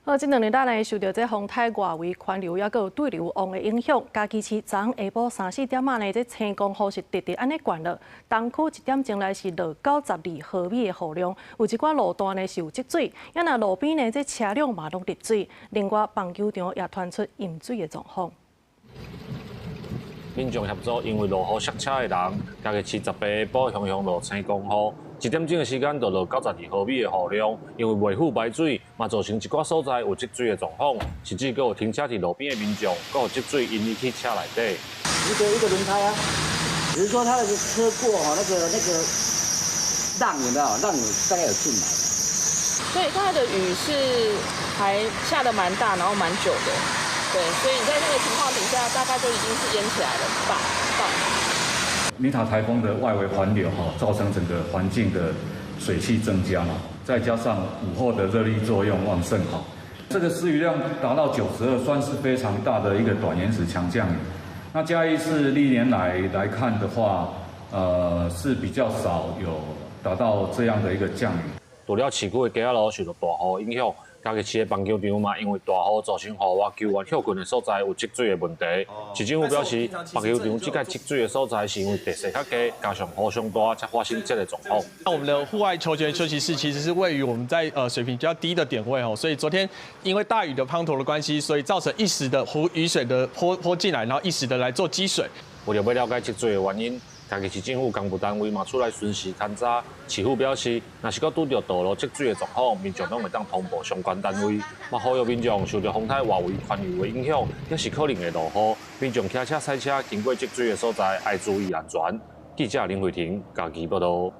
好，這兩日咱來受著這風颱外圍環流抑閣有對流王的影響，嘉義市昨昏下晡三四點仔呢，這青光雨是直直按呢灌落，東區一點鐘內是落92毫米的雨量，有一寡路段呢是有積水，啊若路邊呢這車輛嘛攏入水，另外棒球場也傳出淹水的狀況。民眾協助因為落雨塞車的人，嘉義市18下晡雄雄落青光雨，一點鐘的時間就落92毫米的雨量，因為袂赴排水，嘛造成一寡所在有積水的狀況，甚至閣有停車佇路邊的民眾，閣有積水淹入去車內底。一個一個輪胎啊，只是說他的車過哈，那個浪有沒有？浪有大概有進來。所以剛才的雨是還下得蠻大，然後蠻久的。對，所以在那個情況底下，大概就已經是淹起來了吧？妮塔颱風的外圍環流哈，造成整個環境的水汽增加嘛，再加上午後的熱力作用旺盛哈，這個時雨量達到92，算是非常大的一個短延時強降雨。那嘉義市歷年來來看的話，是比較少有達到這樣的一個降雨。除了市區的街仔路受到大雨影響，嘉義市的棒球場嘛，因為大雨造成戶外球員歇睏的所在有積水的問題。市政府表示，棒球場這個積水的所在是因為地勢較低，加上雨上大，才發生這個狀況。那我們的戶外球員休息室其實是位於我們在水平比較低的點位哦，所以昨天因為大雨的滂沱的關係，所以造成一時的湖雨水的潑潑進來，然後一時的來做積水。為了欲了解積水的原因，嘉義市政府工部單位嘛出來巡視勘查。市府表示，若是閣拄著道路積水的狀況，民眾攏會當通報相關單位。嘛呼籲民眾受著風颱外圍環流的影響，抑是可能會落雨，民眾騎車、賽車經過積水的所在，愛注意安全。記者林慧婷嘉義報道。